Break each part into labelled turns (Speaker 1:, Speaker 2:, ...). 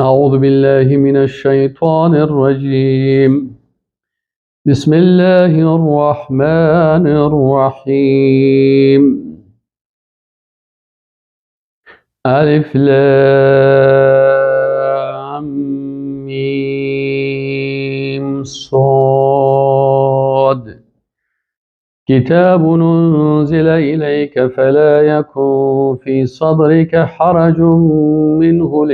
Speaker 1: أعوذ بالله من الشيطان الرجيم. بسم الله الرحمن الرحيم. ألف لام ميم صاد. كتاب أنزل إليك فلا يكن في صدرك حرج منه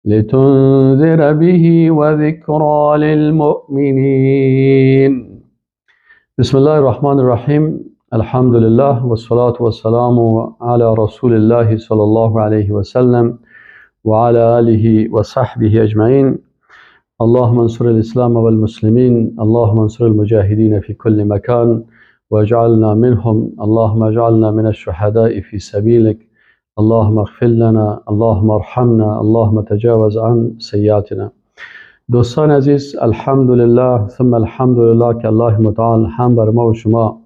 Speaker 1: لتنذر به وذكرى للمؤمنين. بسم الله الرحمن الرحيم. الحمد لله والصلاة والسلام على رسول الله صلى الله عليه وسلم وعلى آله وصحبه أجمعين. اللهم انصر الإسلام والمسلمين، اللهم انصر المجاهدين في كل مكان واجعلنا منهم، اللهم اجعلنا من الشهداء في سبيلك، اللهم اغفر لنا، اللهم ارحمنا، اللهم تجاوز عن سیئاتنا. دوستان عزیز، الحمدلله ثم الحمدلله که الله متعال هم بر ما و شما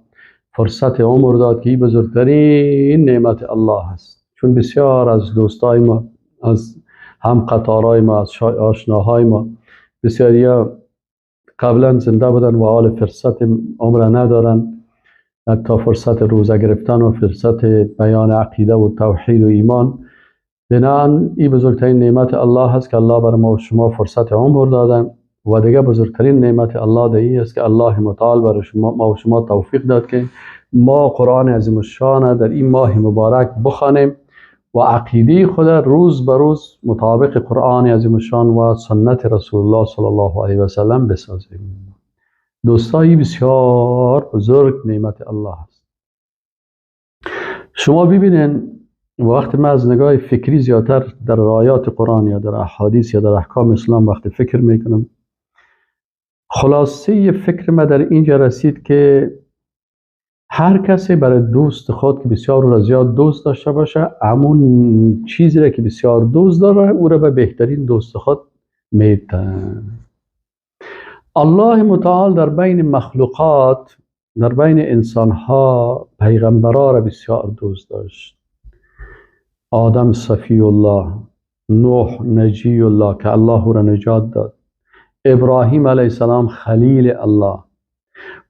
Speaker 1: فرصت عمر داد که این بزرگترین نعمت الله است. چون بسیار از دوستای ما، از هم قطارای ما، از آشناهای ما، بسیاری قبلا زنده بودن و حال فرصت عمر ندارن، حتی فرصت روزه گرفتن و فرصت بیان عقیده و توحید و ایمان. بنابراین این بزرگترین نعمت الله هست که الله بر ما و شما فرصت عمر دادن. و دیگه بزرگترین نعمت الله در است که الله متعال بر شما ما و شما توفیق داد که ما قرآن عظیم الشان در این ماه مبارک بخوانیم و عقیده خود روز به روز مطابق قرآن عظیم الشان و سنت رسول الله صلی الله علیه و سلم بسازیم. دوستایی، بسیار بزرگ نعمت الله است. شما ببینین وقتی من از نگاه فکری زیادتر در آیات قرآن یا در احادیث یا در احکام اسلام وقتی فکر میکنم، خلاصه فکر ما در اینجا رسید که هر کسی برای دوست خود که بسیار او را زیاد دوست داشته باشه، همون چیزی را که بسیار دوست داره او را به بهترین دوست خود میده. الله متعال در بین مخلوقات، در بین انسانها، پیغمبرا را بسیار دوست داشت. آدم صفی الله، نوح نجی الله که الله او را نجات داد، ابراهیم علیه السلام خلیل الله،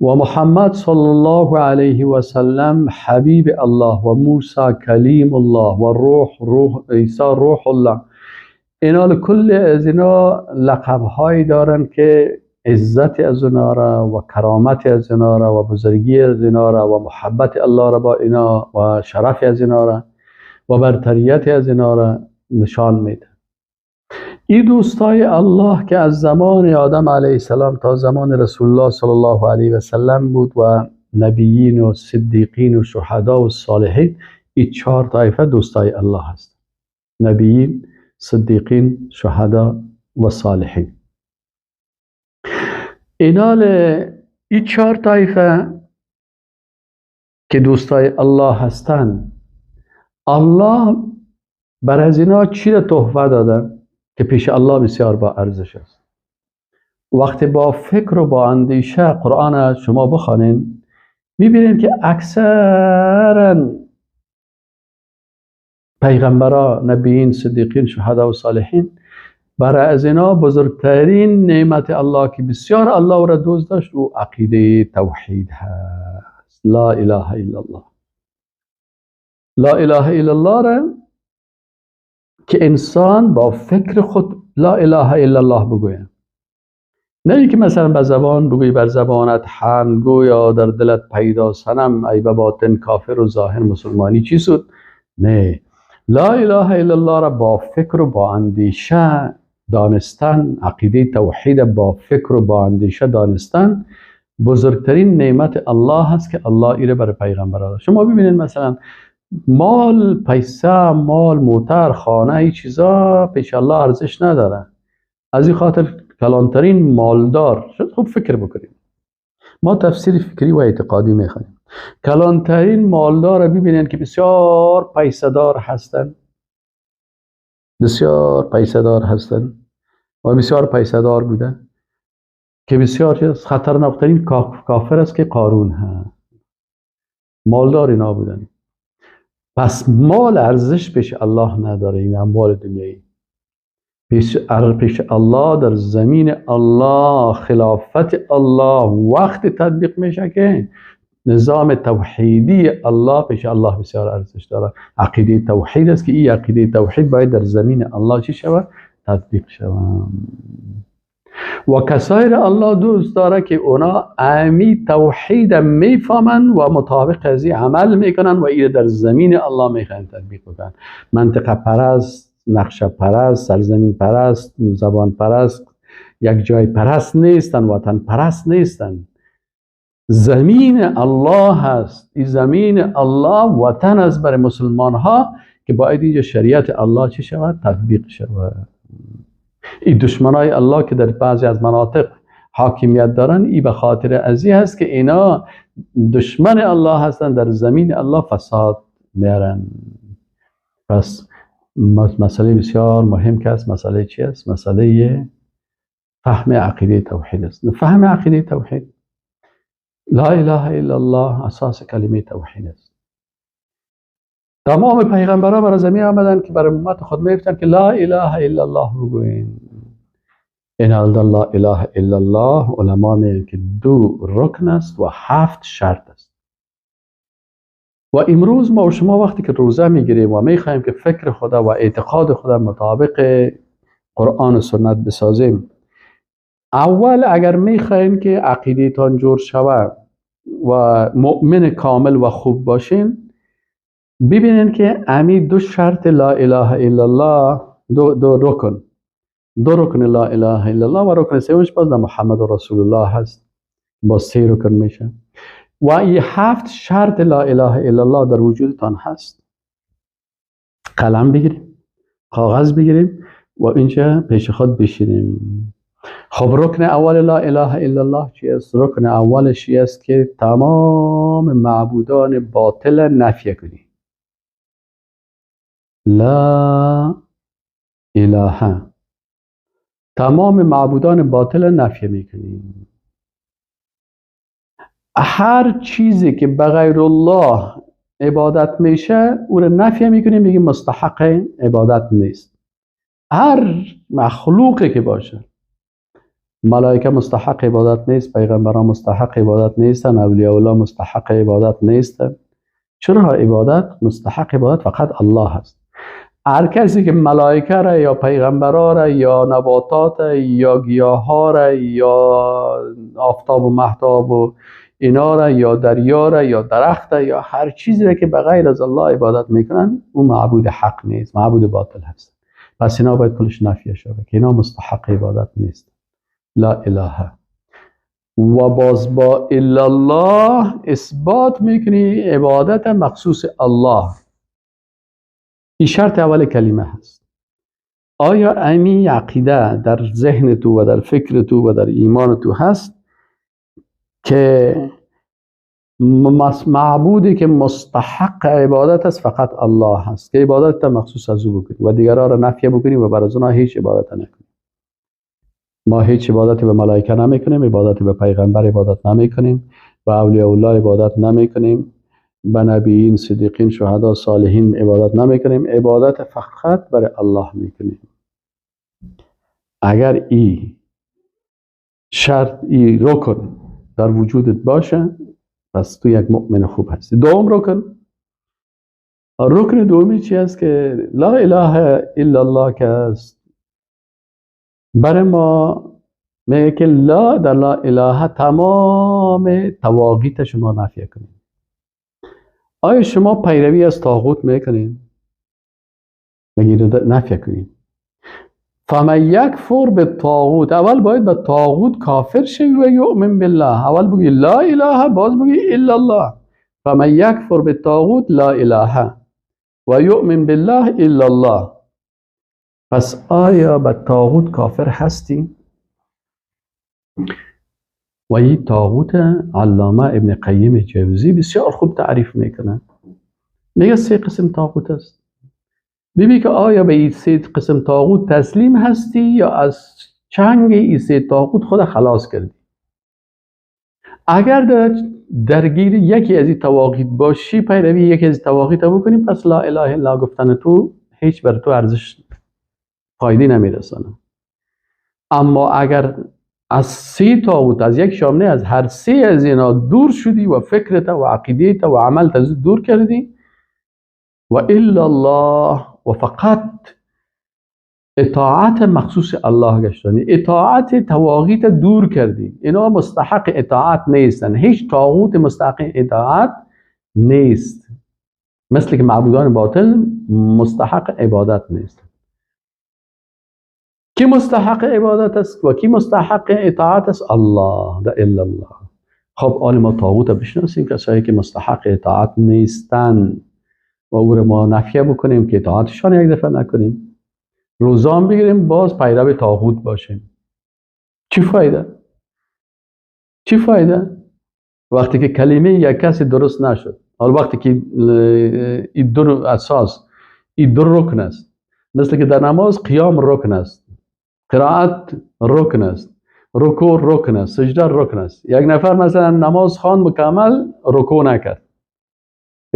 Speaker 1: و محمد صلی الله علیه و سلم حبیب الله، و موسی کلیم الله، و روح عیسی روح الله. اینا کل از اینا لقب هایی دارن که عزت از اینا را و کرامت از اینا را و بزرگی از اینا را و محبت الله را با اینا و شرف از اینا را و برتریت از اینا را نشان میده. این دوستای الله که از زمان آدم علیه السلام تا زمان رسول الله صلی الله علیه و سلم بود و نبیین و صدیقین و شهدا و صالحین، این چهار طایفه دوستای الله هست: نبیین، صدیقین، شهدا و صالحین. اینال این چهار طایفه که دوستای الله هستند، الله بر از اینا چی را تحفه داده که پیش الله بسیار با ارزش است؟ وقتی با فکر و با اندیشه قرآن شما بخوانین، میبینین که اکثرا پیغمبرا، نبیین، صدیقین، شهدا و صالحین، برای از اینا بزرگترین نعمت الله که بسیار الله را دوست داشت و عقیده توحید هست. لا اله الا الله. لا اله الا الله را که انسان با فکر خود لا اله الا الله بگوید، نه اینکه مثلا به زبان بگویی، بر زبانت حمد گو یا در دلت پیدا صنم، ای به باطن کافر و ظاهر مسلمانی چی سود. نه، لا اله الا الله را با فکر و با اندیشه دانستن، عقیده توحید با فکر و با اندیشه دانستن بزرگترین نعمت الله هست که الله ایره برای پیغمبر داد. شما ببینید مثلا مال، پیسه، مال، موتر، خانه، این چیزا پیش الله ارزش نداره. از این خاطر کلانترین مالدار، خوب فکر بکنیم، ما تفسیر فکری و اعتقادی میخوانیم، کلانترین مالدار ببینین که بسیار پیسه دار هستن، بسیار پیسه دار هستن و بسیار پیسه دار بودن، که بسیار خطرناکترین کافر است که قارون هست. مالدار اینا بودن. پس مال ارزش پیش الله نداره. این اموال دنیایی پیش الله، در زمین الله، خلافت الله وقت تطبیق میشه که نظام توحیدی الله پیش الله بسیار ارزش داره. عقیده توحید است که این عقیده توحید باید در زمین الله چی شود؟ تطبیق شود. و کسایی را الله دوست داره که اونا امی توحید میفهمن و مطابق از این عمل میکنن و این در زمین الله میخوان تطبیق بکنن. منطقه پرست، نقشه پرست، سرزمین پرست، زبان پرست، یک جای پرست نیستن، وطن پرست نیستن. زمین الله هست. این زمین الله وطن است برای مسلمان ها که باید اینجا شریعت الله چی شود؟ تطبیق شود. این دشمنای الله که در بعضی از مناطق حاکمیت دارن، این به خاطر ازی هست که اینا دشمن الله هستن، در زمین الله فساد میارن. پس مسئله بسیار مهم که است، مسئله چی است؟ مسئله فهم عقیده توحید است. فهم عقیده توحید، لا اله الا الله اساس کلمه توحید است. تمام پیغمبران برای زمین آمدن که برای امت خود میگفتن که لا اله الا الله بگوین. این لا اله الا الله علما میگن که 2 رکن است و 7 شرط است. و امروز ما و شما وقتی که روزه میگیریم و میخواهیم که فکر خدا و اعتقاد خدا مطابق قرآن و سنت بسازیم، اول اگر میخواهیم که عقیده تان جور شود و مؤمن کامل و خوب باشین، ببینین که امی 2 شرط لا اله الا الله، دو رکن، 2 رکن لا اله الا الله و رکن سومش باز محمد رسول الله هست، با 3 رکن میشه. و این 7 شرط لا اله الا الله در وجودتان هست. قلم بگیریم، کاغذ بگیریم و اینجا پیش خود بشینیم. خب رکن اول لا اله الا الله چی است؟ رکن اولش است که تمام معبودان باطل نفی کنی. لا اله، تمام معبودان باطل نفی میکنی. هر چیزی که بغیر الله عبادت میشه او رو نفی میکنیم، میگیم مستحق عبادت نیست. هر مخلوقی که باشه، ملائکه مستحق عبادت نیست، پیغمبران مستحق عبادت نیستن، اولیاء الله مستحق عبادت نیستن. چرا عبادت؟ مستحق عبادت فقط الله هست. هر کسی که ملائکه را یا پیغمبرا را یا نباتات یا گیاها را یا آفتاب و مهتاب و اینا را یا دریا را یا درخت یا هر چیزی را که بغیر از الله عبادت میکنن، او معبود حق نیست، معبود باطل هست. پس اینا باید کلش نفی شود که اینا مستحق عبادت نیست. لا اله. و باز با الا الله اثبات میکنی عبادت مخصوص الله. این شرط اول کلمه هست. آیا امی عقیده در ذهن تو و در فکر تو و در ایمان تو هست که معبودی که مستحق عبادت است فقط الله هست، که عبادت مخصوص از او بکنی و دیگران را نفی بکنی و بر از اونها هیچ عبادت نکنی؟ ما هیچ عبادتی به ملائکه نمیکنیم، عبادتی به پیغمبر عبادت نمیکنیم، به اولیاء الله عبادت نمیکنیم، به نبیین، صدیقین، شهدا، صالحین عبادت نمیکنیم. عبادت فقط برای الله میکنیم. اگر ای شرط، ای رکن در وجودت باشه، پس تو یک مؤمن خوب هستی. دوم رکن، رکن دومی چی است؟ که لا اله الا الله که است، برای ما میگه که لا در لا اله تمام طواغیت شما نفی کنید. آیا شما پیروی از طاغوت میکنید؟ میگه نفی کنید. فمن یکفر بالطاغوت، اول باید به طاغوت کافر شوی و یؤمن بالله. اول بگی لا اله، باز بگی الا الله. فمن یکفر بالطاغوت لا اله و یؤمن بالله الا الله. پس آیا به طاغوت کافر هستی؟ و این طاغوت علامه ابن قیم جوزی بسیار خوب تعریف میکنه. میگه 3 قسم طاغوت است. ببین که آیا به این 3 قسم طاغوت تسلیم هستی یا از چنگ این 3 طاغوت خود خلاص کردی؟ اگر درگیر یکی از این طواغیت باشی، پیروی یکی از طواغیت بکنی، پس لا اله الا گفتن تو هیچ بر تو ارزش فایده نمیرسانه. اما اگر از سه طاغوت، از یک شامنه، از هر سه از اینا دور شدی و فکرت و عقیده‌ت و عملت از دور کردی و الا الله و فقط اطاعت مخصوص الله گشتانی، اطاعت طواغیت دور کردی، اینا مستحق اطاعت نیستن، هیچ طاغوت مستحق اطاعت نیست، مثل که معبودان باطل مستحق عبادت نیست. کی مستحق عبادت است و کی مستحق اطاعت است؟ الله، ده الا الله. خب آن ما طاغوت بشناسیم، کسایی که مستحق اطاعت نیستن و او رو ما نفیه بکنیم که اطاعتشان یک دفعه نکنیم، روزان بگیریم باز پیرو طاغوت باشیم. چی فایده؟ چی فایده؟ وقتی که کلمه یک کسی درست نشد، حالا وقتی که این دو اساس، این دو رکن است، مثل که در نماز قیام رکن است، قرائت رکن است، رکوع رکن است، سجده رکن است. یک نفر مثلا نماز خواند مکمل، رکوع نکرد،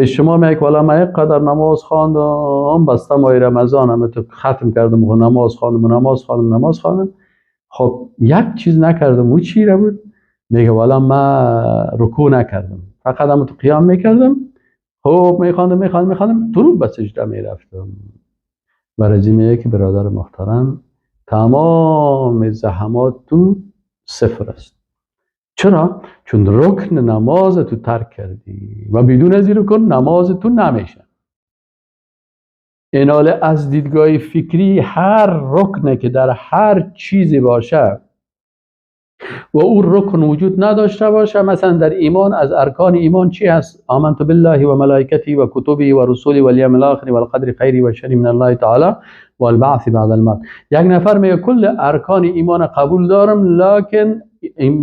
Speaker 1: شما میگه والا من قدر نماز خواندم، بسته ماه رمضان هم تو ختم کردم و نماز خواندم و نماز خواندم نماز خواندم، خب یک چیز نکردم، او چی را بود؟ میگه والا من رکوع نکردم، فقط هم تو قیام میکردم، خب میخواندم میخواندم میخواندم، تو به سجده میرفتم. برای میگه که برادر محترم تمام زحمات تو صفر است. چرا؟ چون رکن نماز تو ترک کردی و بدون از این رکن نماز تو نمیشه. ایناله از دیدگاه فکری هر رکنه که در هر چیزی باشه و او رکن وجود نداشته باشه، مثلا در ایمان از ارکان ایمان چی هست؟ آمنت بالله و ملائکته و کتبه و رسوله و الیوم الاخر والقدر خیری و شری من الله تعالی والبعث بعد الموت. یک نفر میگه کل ارکان ایمان قبول دارم، لکن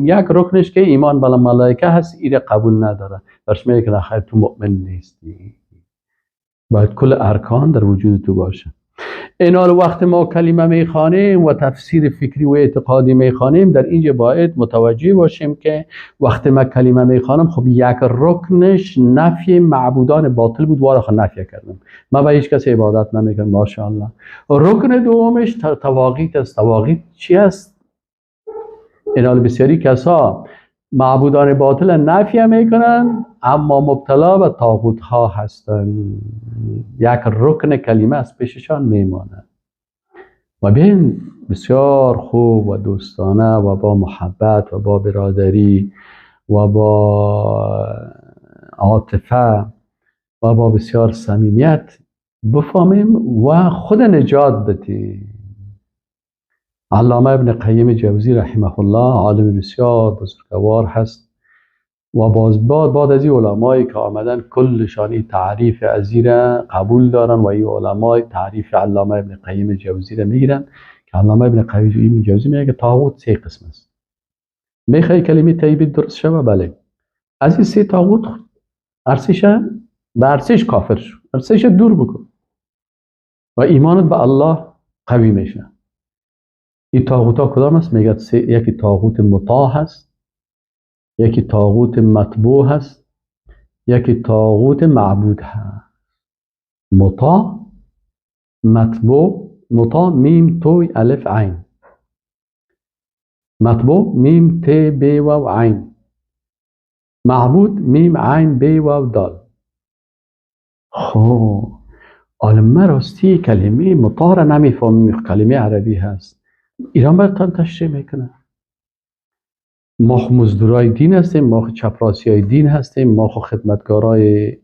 Speaker 1: یک رکنش که ایمان به ملائکه هست ایره قبول نداره، برش میگه که خیر تو مؤمن نیستی، باید کل ارکان در وجود تو باشه. اینال وقت ما کلمه میخوانیم و تفسیر فکری و اعتقادی میخوانیم، در اینجا باید متوجه باشیم که وقت ما کلمه میخوانم، خب یک رکنش نفی معبودان باطل بود، وارا خود نفی کردم، من به هیچ کس عبادت نمیکنم ماشاءالله. رکن دومش طواغیت است. طواغیت چی است؟ اینال بسیاری کسا معبودان باطل نفی میکنن اما مبتلا به طاغوت ها هستند. یک رکن کلمه از پیششان میماند. و بین بسیار خوب و دوستانه و با محبت و با برادری و با عاطفه و با بسیار صمیمیت بفهمیم و خود نجات بدیم. علامه ابن قیم جوزی رحمه الله عالم بسیار بزرگوار هست و باز بعد از این علمایی که آمدن کلشان این تعریف از را قبول دارن و این علمای تعریف علامه ابن قیم جوزی را میگیرن که علامه ابن قیم جوزی میگه که طاغوت سه قسم است. میخوای کلمه طیبه درست شوه؟ بله. از این سه طاغوت ارسش به ارسش کافر شو، ارسش دور بکن و ایمانت به الله قوی میشه. این طاغوت ها کدام است؟ میگه یکی طاغوت مطاع هست، یکی طاغوت مطبوع هست، یکی طاغوت معبود هست. مطاع، مطبوع، مطاع میم توی الف عین، مطبوع میم ت ب واو عین، معبود میم عین ب واو دال. خب حالا من راستی کلمه مطاع را نمیفهمم، کلمه عربی هست، ایران براتون تشریح میکنه. ما مزدورای دین هستیم، ما چپراسیای دین هستیم، ما خدمتکارای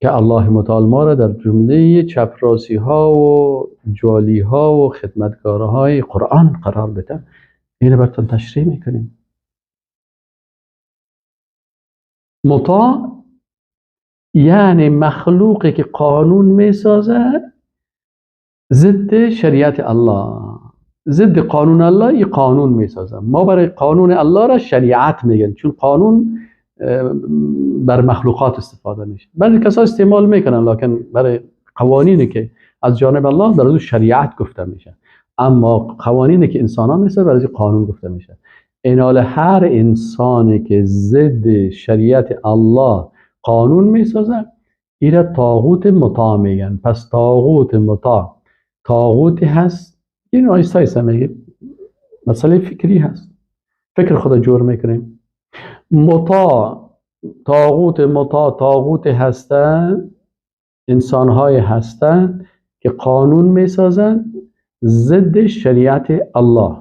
Speaker 1: که الله متعال ما را در جمله چپراسی ها و جوالی ها و خدمتکارهای قرآن قرار بده. اینو براتون تشریح میکنیم. مطاع یعنی مخلوقی که قانون میسازه ضد شریعت الله، ضد قانون الله، این قانون میسازه. ما برای قانون الله را شریعت میگن، چون قانون بر مخلوقات استفاده میشه. بعضی کسا استعمال میکنن، لکن برای قوانینی که از جانب الله در از شریعت گفته میشه، اما قوانینی که انسان ها میسازه برای قانون گفته میشه. اینال هر انسانی که ضد شریعت الله قانون میسازه ایره طاغوت مطاع میگن. پس طاغوت مطاع طاغوتی هست، این آیسته آیسته میگه مسئله فکری هست، فکر خدا جور میکنیم. مطاع، طاغوت مطاع طاغوت هستن، انسانهای هستن که قانون میسازن ضد شریعت الله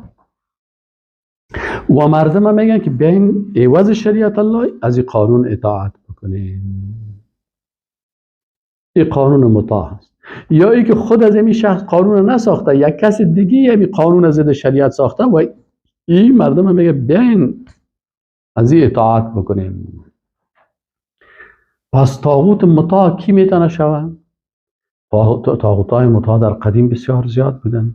Speaker 1: و مردم هم میگن که بیاین عوض شریعت الله از این قانون اطاعت بکنین. این قانون مطاع هست. یا ای که خود از این شخص قانون نساخته، یک کس دیگه این قانون ضد شریعت ساخته و این مردم هم میگه بیاین از این اطاعت بکنیم. پس طاغوت مطاع کی میتونه شود؟ طاغوت‌های مطاع در قدیم بسیار زیاد بودن.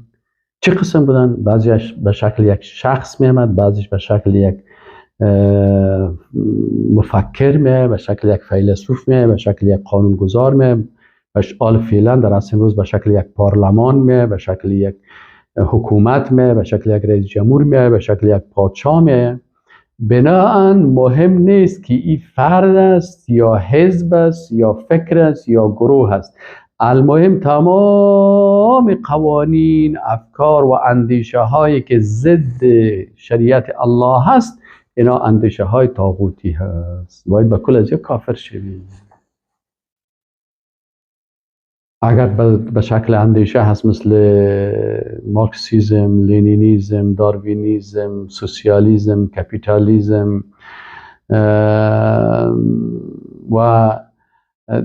Speaker 1: چه قسم بودن؟ بعضیش به شکل یک شخص میامد، بعضیش به شکل یک مفکر میاد، به شکل یک فیلسوف میاد، به شکل یک قانونگذار میاد، آل فعلا در عصر امروز به شکل یک پارلمان میاد، به شکل یک حکومت میاد، به شکل یک رئیس جمهور میاد، به شکل یک پادشاه میاد. بناهن مهم نیست که این فرد است یا حزب است یا فکر است یا گروه است. المهم تمام قوانین، افکار و اندیشه هایی که ضد شریعت الله هست، اینا اندیشه های طاغوتی هست. باید به کل از یک کافر شوید. اگر به شکل اندیشه هست مثل مارکسیزم، لنینیزم، داروینیزم، سوسیالیزم، کپیتالیزم و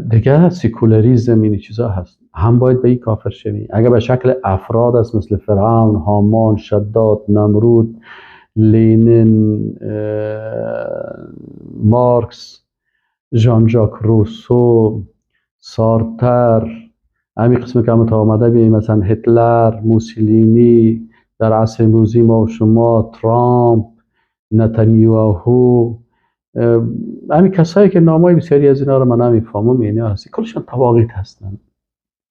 Speaker 1: دیگه سکولاریزم، این چیزا هست، هم باید به این کافر شوی. اگر به شکل افراد است مثل فرعون، هامان، شداد، نمرود، لینین، مارکس، ژان ژاک روسو، سارتر، همین قسم که هم تا آمده بیم، مثلا هتلر، موسولینی، در عصر امروزی ما و شما ترامپ، نتانیاهو، همین کسایی که نامای بسیاری از اینا رو من نمیفهمم، اینا هستی کلشان طواغیت هستند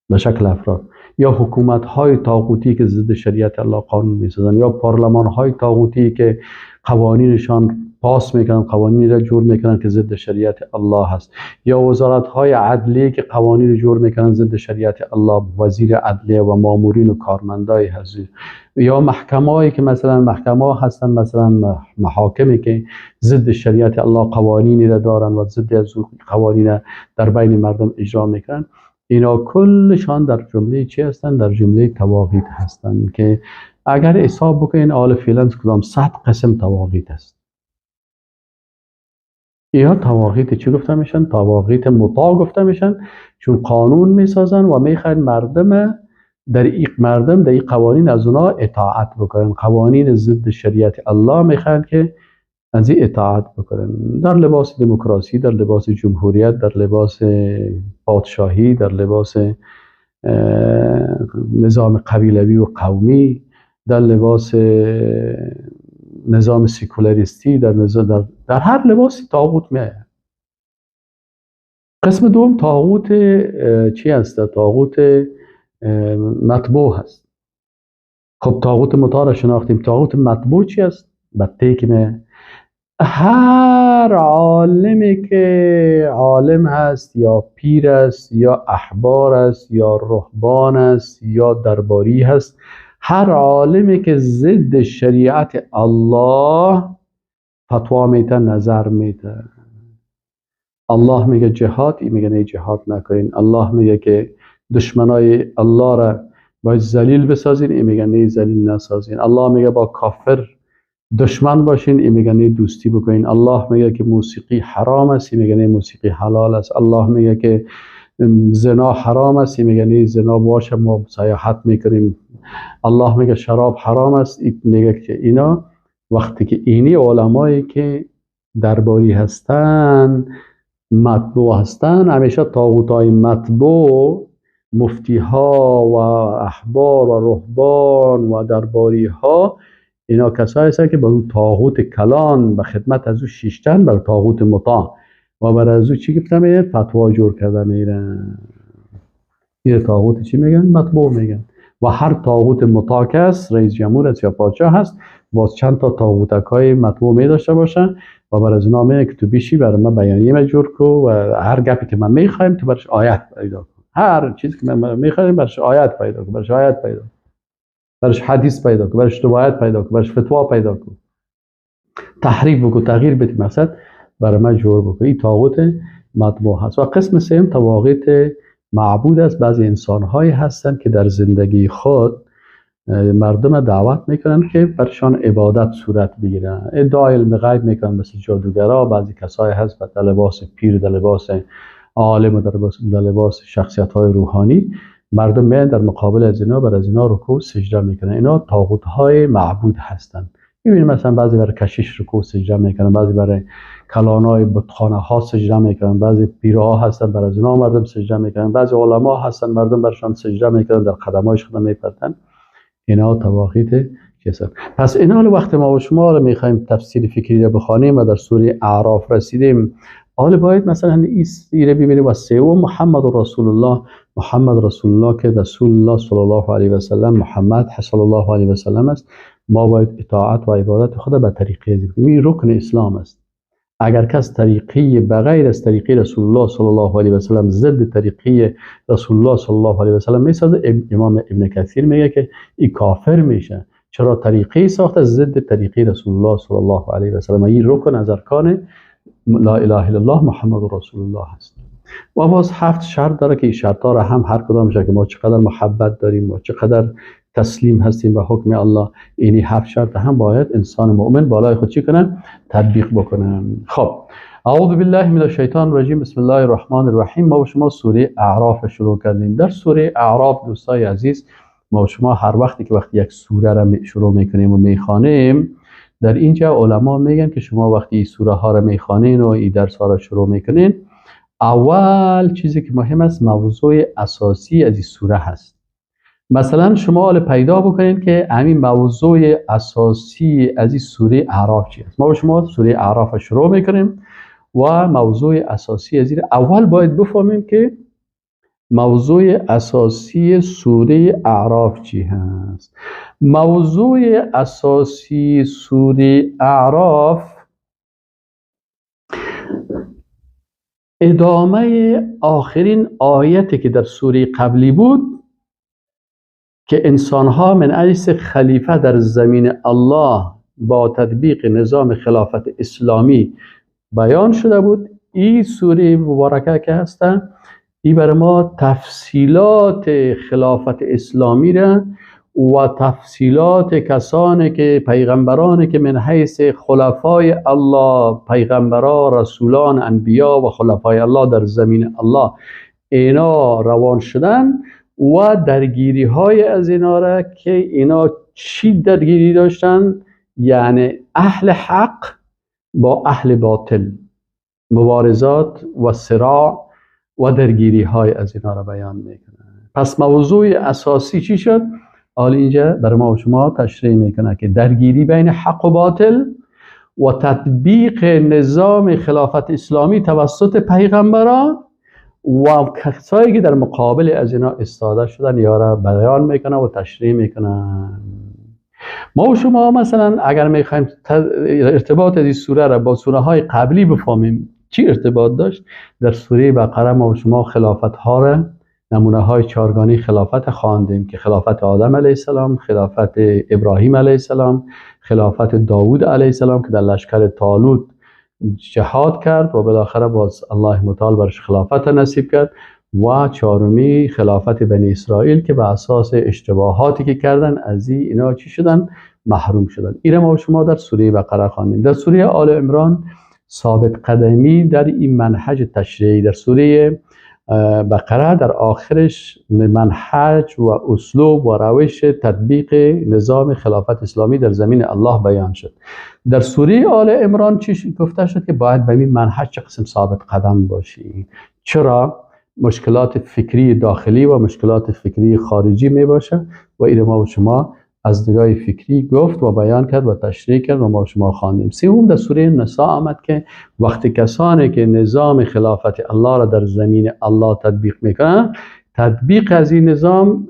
Speaker 1: به شکل افراد، یا حکومت های طاغوتی که ضد شریعت الله قانون میسازن، یا پارلمان های طاغوتی که قوانینشان پاس میکنن، قوانینی را جور میکنن که ضد شریعت الله هست، یا وزارت های عدلیه که قوانین جور میکنن ضد شریعت الله، وزیر عدلیه و مامورین و کارمندای هست، یا محکمه‌ای که مثلا محکمه هستن، مثلا محاکمی که ضد شریعت الله قوانینی را دارن و ضد از قوانین در بین مردم اجرا میکنن. اینا کلشان در جمله چی هستن؟ در جمله طواغیت هستن که اگر حساب بکنین آل فعلا کدام 100 قسم طواغیت است. اینا طواغیت چی گفته میشن؟ طواغیت مطاع گفته میشن، چون قانون میسازن و میخوان مردم در این قوانین از اونا اطاعت بکنن. قوانین ضد شریعت الله میخوان که از این اطاعت بکنن، در لباس دموکراسی، در لباس جمهوریت، در لباس پادشاهی، در لباس نظام قبیلوی و قومی، در لباس نظام سکولاریستی، در هر لباسی طاغوت میاد. قسم دوم طاغوت چی هست؟ طاغوت مطبوع هست. خب طاغوت مطاع را شناختیم، طاغوت مطبوع چی هست؟ بته که می هر عالمی که عالم هست یا پیر است یا احبار است یا رهبان است یا درباری هست، هر عالمی که ضد شریعت الله فتوا میته، نظر میته. الله میگه جهاد، این میگه نه جهاد نکنین. الله میگه که دشمنای الله را باید ذلیل بسازین، این میگه نه ذلیل نسازین. الله میگه با کافر دشمن باشین، این میگه نه دوستی بکنین. الله میگه که موسیقی حرام است، این میگه نه موسیقی حلال است. الله میگه که زنا حرام است، این میگه نه زنا باشه ما سیاحت میکنیم. الله میگه شراب حرام است، این میگه که اینا وقتی که اینی علمایی که درباری هستن مطبوع هستن، همیشه طاغوت‌های مطبوع، مفتی ها و احبار و رهبان و درباری ها، اینا کسایی هستن که بر طاغوت کلان به خدمت از او شیشتن، بر طاغوت مطاع و بر از او چی گفتن میرن؟ فتوا جور کرده میرن. این طاغوت چی میگن؟ مطبوع میگن. و هر طاغوت مطاع است، رئیس جمهور است یا پادشاه هست، باز چند تا طاغوتک های مطبوع می داشته باشه و بر از اینا میگه که تو بیشی برای من بیانیه جور کو و هر گپی که من میخوایم تو برش آیت پیدا کن، هر چیزی که من میخوایم برش آیت پیدا کن، برش آیت پیدا کن، برش حدیث پیدا کن، برش روایت پیدا کن، برش فتوا پیدا کن، تحریف بکن، تغییر بده، مقصد برای من جور بکن. این طاغوت مطبوع هست. و قسم سوم طواغیت معبود است. بعضی انسان‌هایی هستند که در زندگی خود مردم دعوت میکنن که برشان عبادت صورت بگیرن، ادعای علم غیب میکنن مثل جادوگرا. بعضی کسایی هست در لباس پیر، در لباس عالم و در لباس شخصیت های روحانی، مردم میان در مقابل از اینا بر از اینا رکوع سجده میکنن. اینا طاغوت های معبود هستند. میبینیم مثلا بعضی برای کشیش رکوع سجده میکنن، بعضی برای کلانای بتخانه ها سجده میکنن، بعضی پیرها هستن بر از اینا مردم سجده میکنن، بعضی علما هستن مردم برشان سجده میکنن، در قدمایش خود میپرتن. اینا طواغیت هستن. پس اینا وقت ما و شما رو میخوایم تفسیر فکری رو بخوانیم و در سوره اعراف رسیدیم، حالا باید مثلا این سیره ببینیم. و سوم محمد رسول الله، محمد رسول الله که رسول الله صلی الله علیه و سلم، محمد صلی الله علیه و سلم است. ما باید اطاعت و عبادت خود به طریقه بکنیم. این رکن اسلام است. اگر کس طریقی بغیر از طریقه رسول الله صلی الله علیه و سلم، ضد طریقه رسول الله صلی الله علیه و سلم میسازه، امام ابن کثیر میگه که این کافر میشه. چرا طریقی ساخته ضد طریقه رسول الله صلی الله علیه و سلم؟ این رکن از ارکان لا اله الا الله محمد رسول الله هست. و باز 7 شرط داره که این شرط ها را هم هر کدامش که ما چقدر محبت داریم و چقدر تسلیم هستیم به حکم الله، اینی 7 شرط هم باید انسان مؤمن بالای خود چی کنه؟ تطبیق بکنه. خب، اعوذ بالله من الشیطان الرجیم، بسم الله الرحمن الرحیم. ما با شما سوره اعراف شروع کردیم. در سوره اعراف دوستای عزیز، ما شما هر وقتی که وقتی یک سوره را شروع میکنیم و میخوانیم، در اینجا علما میگن که شما وقتی این سوره ها را میخوانین و این درس ها را شروع میکنین، اول چیزی که مهم است موضوع اساسی از این سوره هست. مثلا شما حالا پیدا بکنین که همین موضوع اساسی از این سوره اعراف چی است. ما با شما سوره اعراف را شروع میکنیم و موضوع اساسی از این اول باید بفهمیم که موضوع اساسی سوره اعراف چی هست. موضوع اساسی سوره اعراف ادامه آخرین آیتی که در سوره قبلی بود که انسانها من حیث خلیفه در زمین الله با تطبیق نظام خلافت اسلامی بیان شده بود. این سوره مبارکه که هست، این برای ما تفصیلات خلافت اسلامی را و تفصیلات کسانی که پیغمبرانی که من حیث خلفای الله، پیغمبران، رسولان، انبیا و خلفای الله در زمین الله اینا روان شدن و درگیری های از اینا را که اینا چی درگیری داشتن، یعنی اهل حق با اهل باطل، مبارزات و صراع و درگیری های از اینا را بیان میکنه. پس موضوع اساسی چی شد؟ حالا اینجا برای ما و شما تشریح میکنه که درگیری بین حق و باطل و تطبیق نظام خلافت اسلامی توسط پیغمبران و کسایی که در مقابل از اینا استاده شدن یا را بیان میکنه و تشریح میکنه. ما و شما مثلا اگر میخوایم ارتباط از این سوره را با سوره های قبلی بفهمیم چی ارتباط داشت، در سوره بقره ما و شما خلافت ها را، نمونه های چارگانی خلافت خواندیم که خلافت آدم علیه السلام، خلافت ابراهیم علیه السلام، خلافت داوود علیه السلام که در لشکر طالوت جهاد کرد و بالاخره باز الله متعال برش خلافت نصیب کرد، و چهارمی خلافت بنی اسرائیل که به اساس اشتباهاتی که کردن از اینا چی شدن؟ محروم شدن. این ما شما در سوره بقره خواندیم. در سوره آل عمران ثابت قدمی در این منهج تشریعی، در سوره بقره در آخرش منهج و اسلوب و روش تطبیق نظام خلافت اسلامی در زمین الله بیان شد. در سوره آل عمران چی گفته شد؟ که باید به این منهج چه قسم ثابت قدم باشی. چرا؟ مشکلات فکری داخلی و مشکلات فکری خارجی می باشه و این ما و شما از نگاه فکری گفت و بیان کرد و تشریح کرد و ما شما خواندیم. سوم در سوره نساء آمد که وقتی کسانی که نظام خلافت الله را در زمین الله تطبیق میکنن، تطبیق از این نظام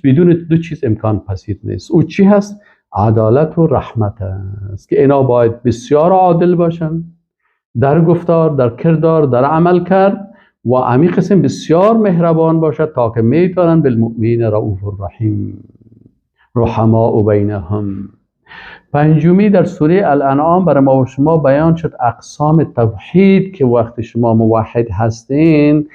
Speaker 1: بدون دو چیز امکان پذیر نیست. او چی هست؟ عدالت و رحمت است که اینا باید بسیار عادل باشن در گفتار، در کردار، در عمل کرد و امی قسم بسیار مهربان باشد تا که میتونن بالمؤمنین رؤوف الرحیم رحماء بینهم. پنجمی در سوره الانعام برای ما و شما بیان شد اقسام توحید که وقتی شما موحد هستین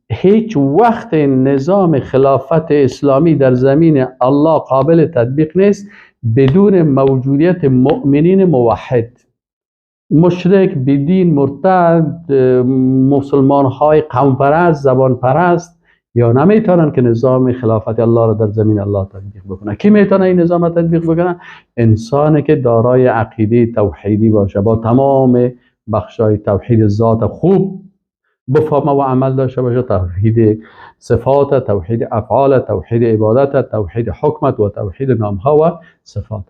Speaker 1: هیچ وقت نظام خلافت اسلامی در زمین الله قابل تطبیق نیست بدون موجودیت مؤمنین موحد. مشرک، بیدین، مرتد، مسلمان های قوم پرست، زبان پرست یا نمیتونن که نظام خلافت الله را در زمین الله تطبیق بکنن. کی میتونه این نظام تطبیق بکنه؟ انسانی که دارای عقیده توحیدی باشه، با تمام بخشای توحید ذات خوب بفهمه و عمل داشته باشه، توحید صفات، توحید افعال، توحید عبادت، توحید حکمت و توحید نامها و صفات.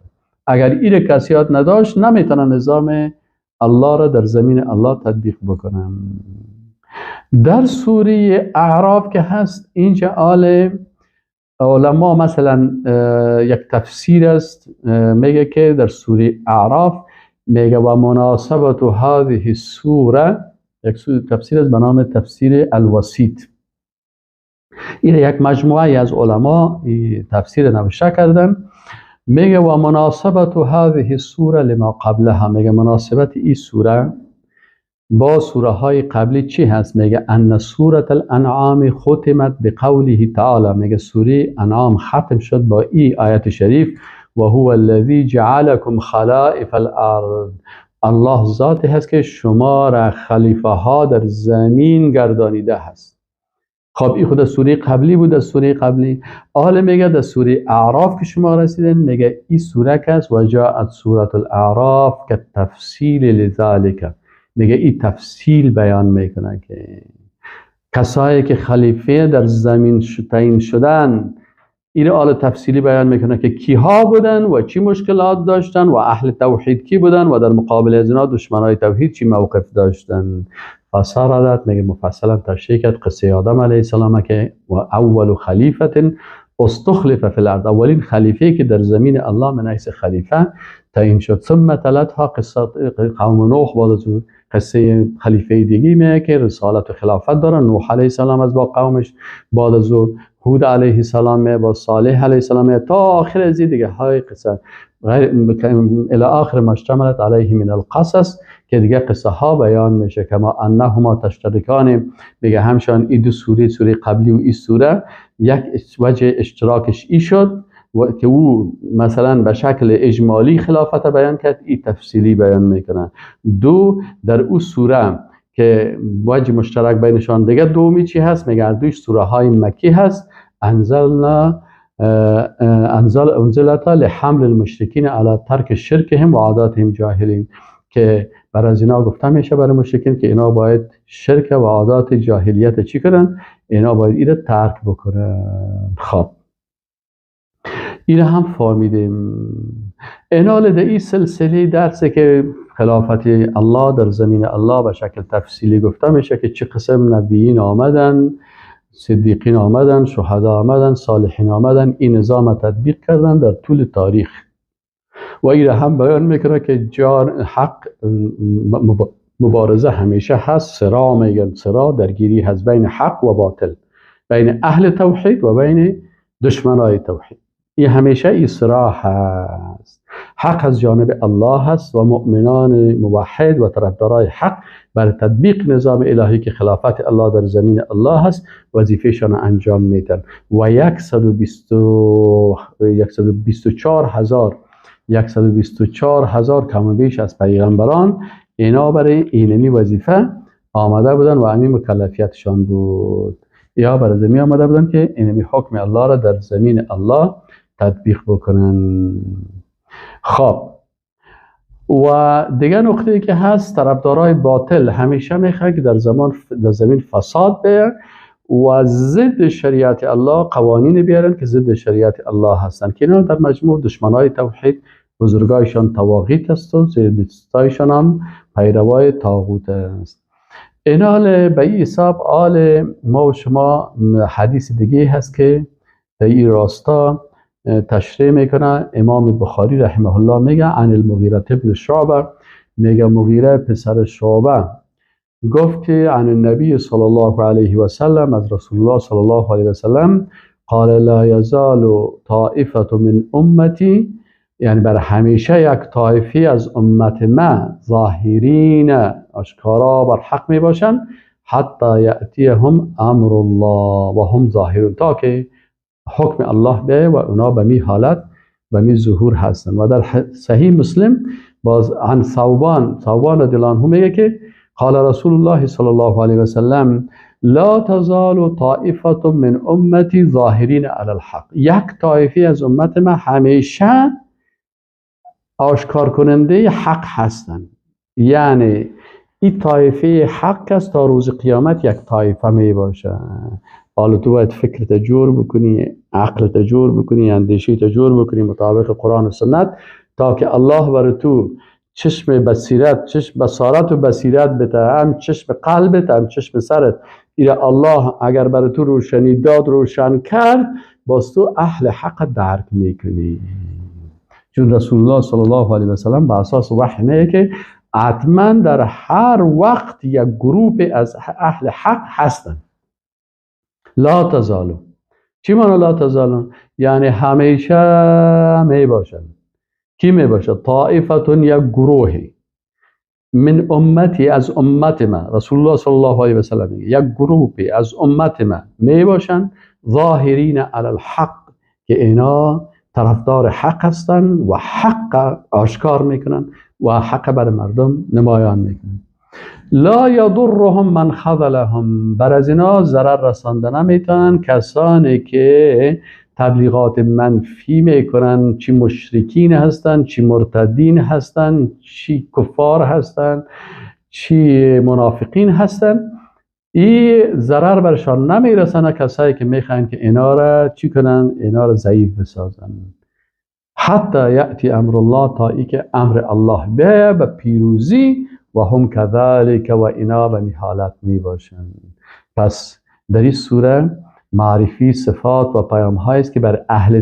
Speaker 1: اگر این کسیات نداشت نمیتونه نظام الله را در زمین الله تطبیق بکنن. در سوره اعراف که هست اینجا آل علما مثلا یک تفسیر است، میگه که در سوره اعراف میگه و مناسبت هذه السوره، یک تفسیر است به نام تفسیر الوسیط. این یک مجموعه از علما تفسیر نوشته کردن. میگه و مناسبت هذه السوره لما قبلها، میگه مناسبت این سوره با سوره های قبلی چی هست؟ میگه ان سوره الانعام ختمت بقوله تعالی، میگه سوره انعام ختم شد با این آیت شریف و هو الذی جعلکم خلائف الارض، الله ذاتی هست که شما را خلیفه ها در زمین گردانیده هست. خب این خود سوره قبلی بود، از سوره قبلی. حالا میگه در سوره اعراف که شما رسیدن میگه این سوره که است و جاءت سوره الاعراف که تفصیل لذلک، میگه این تفصیل بیان میکنه که کسایی که خلیفه در زمین تعیین شدن، این حال تفصیلی بیان میکنه که کیها بودن و چی مشکلات داشتن و اهل توحید کی بودن و در مقابل از اینا دشمنای توحید چی موقف داشتن. فسردت، میگه مفصلا تشریح کرد قصه آدم علیه السلام که و اول خلیفه استخلف فی الارض، اولین خلیفه که در زمین الله من حیث خلیفه تعیین شد. ثم تلتها قصه قوم نوح، بعد از قصه خلیفه دیگه میگه که رسالت و خلافت دارن، نوح علیه السلام از با قومش، بعد از هود علیه السلام با صالح علیه السلام تا آخر از دیگه های قصه الى آخر ما اشتملت علیه من القصص که دیگه قصه ها بیان میشه. کما انهما تشترکان، میگه همشان این دو سوره، سوره قبلی و این سوره، یک وجه اشتراکش ای شد و که او مثلا به شکل اجمالی خلافت بیان کرد، این تفصیلی بیان میکنه. دو، در او سوره که وجه مشترک بینشان دیگه دومی چی هست؟ میگه دوش سوره های مکی هست، انزلنا انزلتا لحمل المشرکین علی ترک شرکهم و عاداتهم جاهلین، که بر از اینا گفته میشه برای مشرکین که اینا باید شرک و عادات جاهلیت چی کنن؟ اینا باید ایره ترک بکنن. خب ایره هم فهمیدیم. اینا لده این سلسله درسه که خلافت الله در زمین الله به شکل تفصیلی گفته میشه که چه قسم نبیین آمدن، صدیقین آمدن، شهدا آمدن، صالحین آمدن، این نظام تطبیق کردن در طول تاریخ. و این هم بیان میکنه که جان حق مبارزه همیشه هست، صراع میگن، صراع درگیری هست بین حق و باطل، بین اهل توحید و بین دشمنای توحید. این همیشه این صراع هست. حق از جانب الله هست و مؤمنان موحد و طرفدارای حق بر تطبیق نظام الهی که خلافت الله در زمین الله هست وظیفه‌شان انجام میدن. و 124,000 کم و بیش از پیغمبران اینا برای اینمی وظیفه آمده بودن و همین مکلفیتشان بود. یا برای زمین آمده بودن که اینمی حکم الله را در زمین الله تطبیق بکنن. خب و دیگه نقطه‌ای که هست، طرفدارای باطل همیشه میخوان که در زمین فساد بیارن و ضد شریعت الله قوانین بیارن که ضد شریعت الله هستن، که اینا در مجموع دشمنای توحید بزرگایشان طواغیت است و زیردستایشان هم پیروای طاغوت است. اینال به این حساب آل ما و شما حدیث دیگه هست که در این راستا تشریح میکنه. امام بخاری رحمه الله میگه عن المغیره ابن شعبه، میگه مغیره پسر شعبه گفت که عن النبی صلی الله علیه و سلم، از رسول الله صلی الله علیه و سلم، قال لا یزال طائفه من امتی، یعنی بر همیشه یک طایفی از امت ما ظاهرین آشکارا بر حق می باشند، حتی یأتیهم امر الله و هم ظاهرون، تا که حکم الله به و اونا به می حالت به می ظهور هستند. و در صحیح مسلم باز عن ثوبان رضی الله عنه میگه که قال رسول الله صلی الله علیه و سلم لا تزال طائفه من امتی ظاهرین علی الحق، یک طایفه از امت ما همیشه آشکار کننده حق هستند. یعنی این طایفه حق است تا روز قیامت یک طایفه می باشه. حالا تو باید فکرت جور بکنی، عقلت جور بکنی، اندیشیت جور بکنی مطابق قرآن و سنت، تا که الله بر تو چشم بصیرت، چشم بصارت و بصیرت بده، هم چشم قلبت هم چشم سرت. ایره الله اگر بر تو روشنی داد، روشن کرد، باز تو اهل حق درک میکنی. چون رسول الله صلی الله علیه و سلم به اساس وحی میگه که حتما در هر وقت یک گروه از اهل حق هستن. لا تزالو، چی معنی لا تزالو؟ یعنی همیشه می باشن. کی می باشه؟ طائفتون، یک گروهی، من امتی، از امت ما، رسول الله صلی الله علیه و سلم میگه یک گروهی از امت ما می باشن ظاهرین علی الحق، که اینا طرفدار حق هستن و حق آشکار میکنن و حق بر مردم نمایان میکنن. لا یضرهم من خذلهم، بر از اینا ضرر رسانده نمیتونن کسانی که تبلیغات منفی میکنن، چی مشرکین هستن، چی مرتدین هستن، چی کفار هستن، چی منافقین هستن. این ضرر برشان نمیرسنه کسایی که میخواین که اینا را چی کنن، اینا را ضعیف بسازن. حتی یأتی امر الله، تا ای که امر الله بیه به پیروزی، و هم کذالک، و اینا به می حالت می باشن. پس در این سوره معرفی صفات و پیام هایی است که بر اهل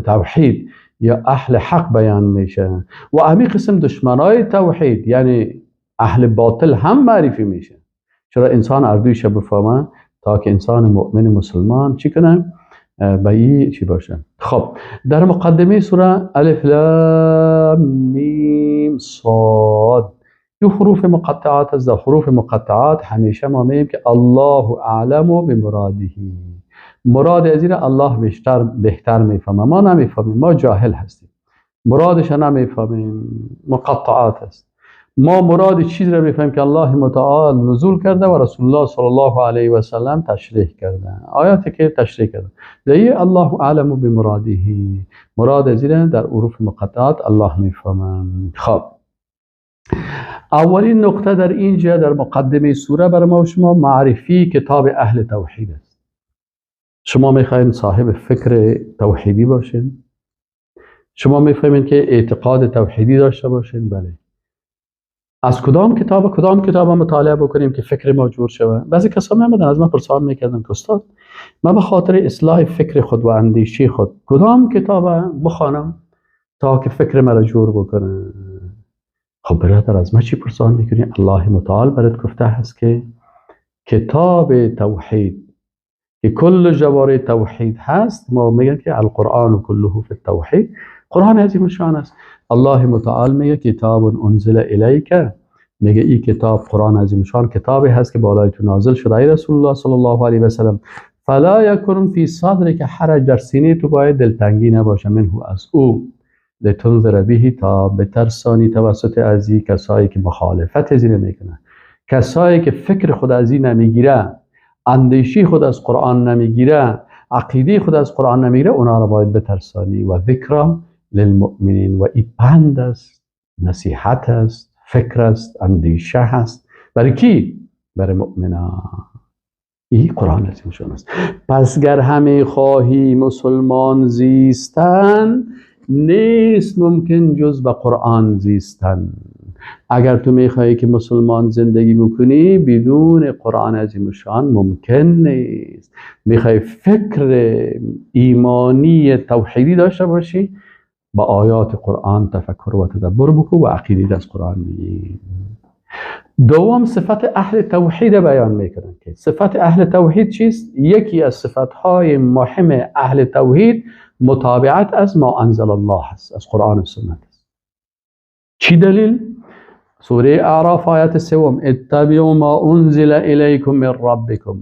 Speaker 1: توحید یا اهل حق بیان میشه، و همین قسم دشمنای توحید یعنی اهل باطل هم معرفی میشه. چرا انسان اردویش بفهمه تا که انسان مؤمن مسلمان چی کنه، به این چی باشه. خب در مقدمه سوره الف لام میم صاد، دو حروف مقطعات است. در حروف مقطعات همیشه ما میگیم که الله اعلم بمراده، مراد از این الله بیشتر بهتر میفهمه، ما نمیفهمیم، ما جاهل هستیم، مرادش نمیفهمیم، مقطعات است. ما مراد چیز را میفهمیم که الله متعال نزول کرده و رسول الله صلی الله علیه و سلم تشریح کرده، آیاتی که تشریح کرده. در الله اعلم بمراده، مراد از این در حروف مقطعات الله میفهمه. خب اولین نقطه در اینجا در مقدمه سوره برای ما و شما معرفی کتاب اهل توحید است. شما میخواین صاحب فکر توحیدی باشین، شما میفهمین که اعتقاد توحیدی داشته باشین، بله. از کدام کتاب کدام کتاب مطالعه بکنیم که فکر ما جور شود؟ بعضی کسا میامدن از من پرسان میکردن که استاد من به خاطر اصلاح فکر خود و اندیشه خود کدام کتاب بخوانم تا که فکر مرا جور بکنه؟ خب برادر از ما چی پرسان میکنی؟ الله متعال برات گفته هست که کتاب توحید که کل جواره توحید هست، ما میگن که القرآن کله فی التوحید، قرآن عظیم شان است. الله متعال میگه کتاب انزل الیک، میگه این کتاب قرآن عظیم شان کتابی هست که بالای تو نازل شده ای رسول الله صلی الله علیه و سلم. فلا یکن فی صدرک حرج، در سینه تو باید دلتنگی نباشه، منه از او، لتنذر به، تا بترسانی توسط ازی کسایی که مخالفت ازی نمیکنه، کسایی که فکر خود از این نمیگیره، اندیشه خود از قرآن نمیگیره، عقیده خود از قرآن نمیگیره، اونا را باید بترسانی. و ذکر للمؤمنین، و این پند است، نصیحت است، فکر است، اندیشه هست. برای کی؟ برای مؤمنان. این قرآن عظیم شان است. پس گر همه خواهی مسلمان زیستن، نیست ممکن جز به قرآن زیستن. اگر تو میخوایی که مسلمان زندگی بکنی، بدون قرآن عظیم شان ممکن نیست. میخوای فکر ایمانی توحیدی داشته باشی، با آیات قرآن تفکر و تدبر بکن و عقیده از قرآن بگیر. دوم، صفت اهل توحید بیان میکنن که صفت اهل توحید چیست؟ یکی از صفتهای مهم اهل توحید متابعت از ما انزل الله است، از قرآن و سنت است. چی دلیل؟ سوره اعراف آیت سوم، اتبعوا ما انزل الیکم من ربکم.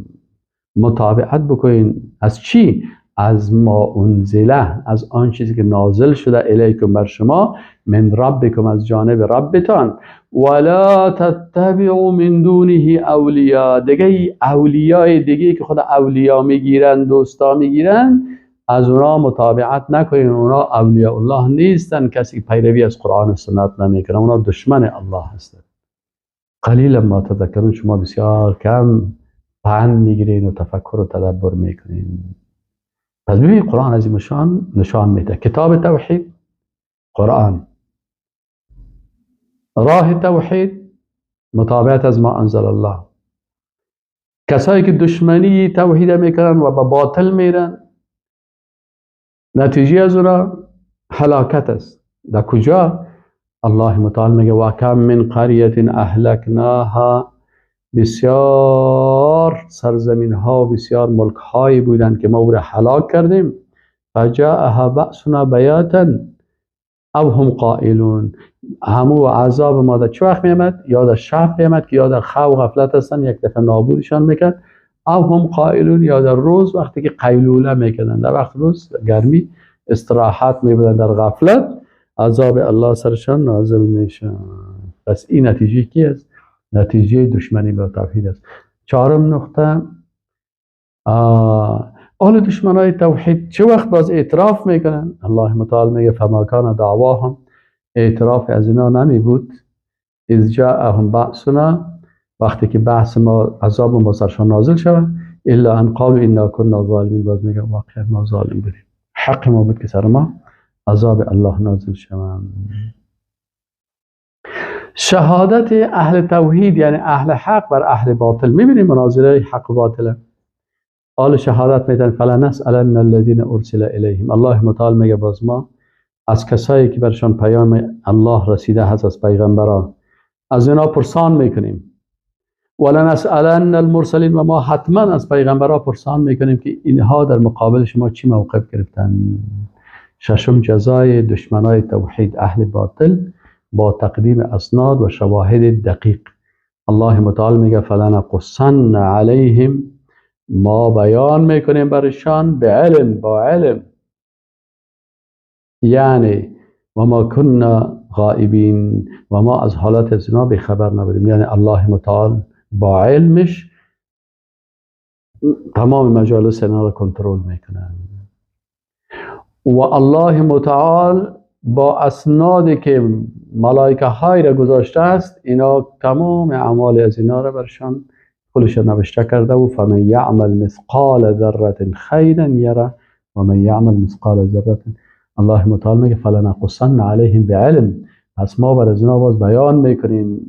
Speaker 1: متابعت بکنین از چی؟ از ما انزله، از آن چیزی که نازل شده، الیکم بر شما، من ربکم از جانب ربتان. ولا تتبعوا من دونه اولیا، دیگه اولیای دیگه که خود اولیا میگیرن، دوستا میگیرن، از اونا متابعت نکنین. اونا اولیاء الله نیستن. کسی پیروی از قرآن و سنت نمیکنه اونا دشمن الله هستن. قلیلا ما تذکرون، شما بسیار کم پند میگیرین و تفکر و تدبر میکنین. پس ببینید قرآن عظیم شان نشان میده کتاب توحید قرآن، راه توحید متابعت از ما انزل الله. کسایی که دشمنی توحید میکنن و به باطل میرن، نتیجه از اونا هلاکت است. در کجا؟ الله متعال میگه و کم من قریه اهلکناها، بسیار سرزمین ها و بسیار ملک هایی بودند که ما او را هلاک کردیم. فجاءها بأسنا بیاتا او هم قائلون، همو عذاب ما در چه وقت میامد؟ یا در شب میامد که یا در خواب و غفلت هستن، یک دفعه نابودشان میکرد. او هم قائلون، یا در روز وقتی که قیلوله میکردن، در وقت روز گرمی استراحت میبودن، در غفلت عذاب الله سرشان نازل میشن. پس این نتیجه کی است؟ نتیجه دشمنی با توحید است. چهارم نقطه، اهل دشمنای توحید چه وقت باز اعتراف میکنن؟ الله متعال میگه فما کان دعواهم، اعتراف از اینا نمی بود، اذ جاءهم بأسنا، وقتی که بحث ما عذاب ما سرشان نازل شود، الا ان قالوا انا كنا ظالمین، باز میگه واقعا ما ظالم بودیم، حق ما بود که سر ما عذاب الله نازل شود. شهادت اهل توحید یعنی اهل حق بر اهل باطل. میبینیم مناظره حق و باطله. آل شهادت میدن فلا نسألن الذین ارسل الیهم. الله متعال میگه باز ما از کسایی که برشان پیام الله رسیده هست، از پیغمبران، از اینا پرسان میکنیم. ولا نسألن المرسلین، و ما حتما از پیغمبران پرسان میکنیم که اینها در مقابل شما چی موقف گرفتن. ششم، جزای دشمنای توحید اهل باطل با تقدیم اسناد و شواهد دقیق. الله متعال میگه فلنقصن علیهم، ما بیان میکنیم برشان به علم، با علم، یعنی و ما کنا غائبین، و ما از حالت از اینا بی خبر نبودیم. یعنی الله متعال با علمش تمام مجالس اینا را کنترل میکنه و الله متعال با اسنادی که ملائکه های را گذاشته است، اینا تمام اعمال از اینا را برشان کلش نوشته کرده و فمن یعمل مثقال ذره خیرا یره و من یعمل مثقال ذره. الله متعال میگه فلنقصن علیهم بعلم، پس ما بر از اینا باز بیان میکنیم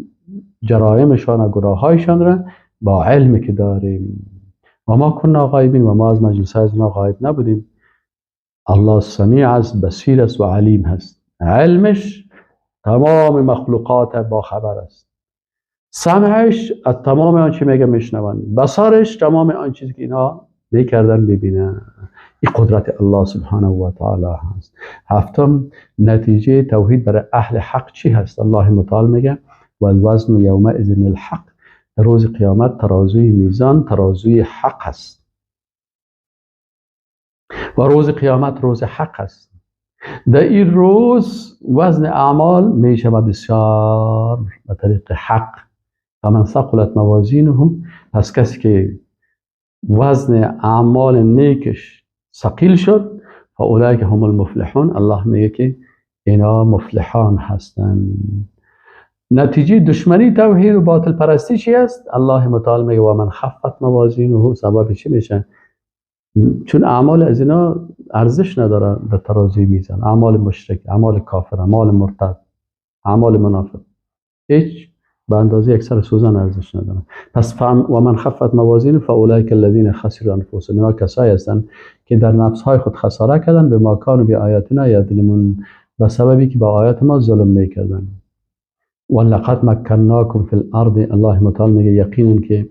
Speaker 1: جرائمشان و گناهایشان را با علمی که داریم. و ما کنا غایبین، و ما از مجلس از اینا غایب نبودیم. الله سمیع است، بصیر است و علیم هست. علمش تمام مخلوقات با خبر است، سمعش از تمام آنچه میگه میشنون، بصرش تمام آن چیزی که اینا میکردن میبینن. این قدرت الله سبحانه و تعالی هست. هفتم، نتیجه توحید برای اهل حق چی هست؟ الله متعال میگه والوزن یومئذ الحق، روز قیامت ترازوی میزان ترازوی حق هست و روز قیامت روز حق است. در این روز وزن اعمال میشه بسیار به طریق حق. فمن ثقلت موازینه، پس کسی که وزن اعمال نیکش ثقیل شد، فاولئک هم المفلحون، الله میگه که اینا مفلحان هستند. نتیجه دشمنی توحید و باطل پرستی چی است؟ الله متعال میگه و من خفت موازینه، سبب چی میشه؟ چون اعمال از اینا ارزش نداره در ترازوی میزان، اعمال مشرک، اعمال کافر، اعمال مرتد، اعمال منافق. هیچ به اندازه یک سر سوزن ارزش نداره. پس فهم و من خفت موازین فاولئک الذین خسروا انفسهم، اینا کسایی هستند که در نفس های خود خساره کردن، به ما کانوا بآیاتنا یظلمون، به سببی که با آیات ما ظلم میکردن. و لقد مکناکم فی الارض، الله متعال میگه یقینا که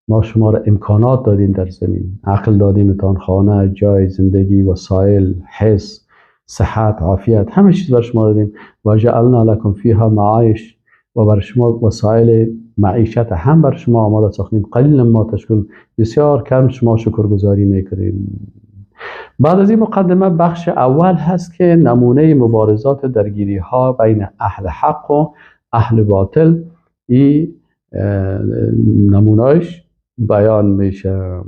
Speaker 1: ما شما را امکانات دادیم در زمین، عقل دادیم تان، خانه، جای زندگی، وسایل، حس، صحت، عافیت، همه چیز بر شما دادیم. و جعلنا لکم فیها معایش، و بر شما وسایل معیشت هم بر شما آماده ساختیم. قلیلا ما تشکرون، بسیار کم شما شکرگزاری میکنیم. بعد از این مقدمه بخش اول هست که نمونه مبارزات درگیری ها بین اهل حق و اهل باطل، این نمونهش بیان میشه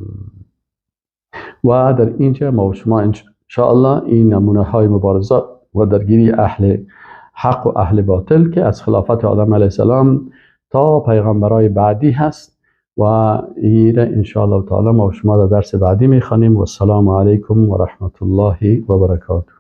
Speaker 1: و در اینجا ما و شما انشاءالله این نمونه های مبارزات و درگیری اهل حق و اهل باطل که از خلافت آدم علیه السلام تا پیغمبرای بعدی هست و این انشاءالله تعالی ما و شما در درس بعدی میخوانیم. و السلام علیکم و رحمت الله و برکاته.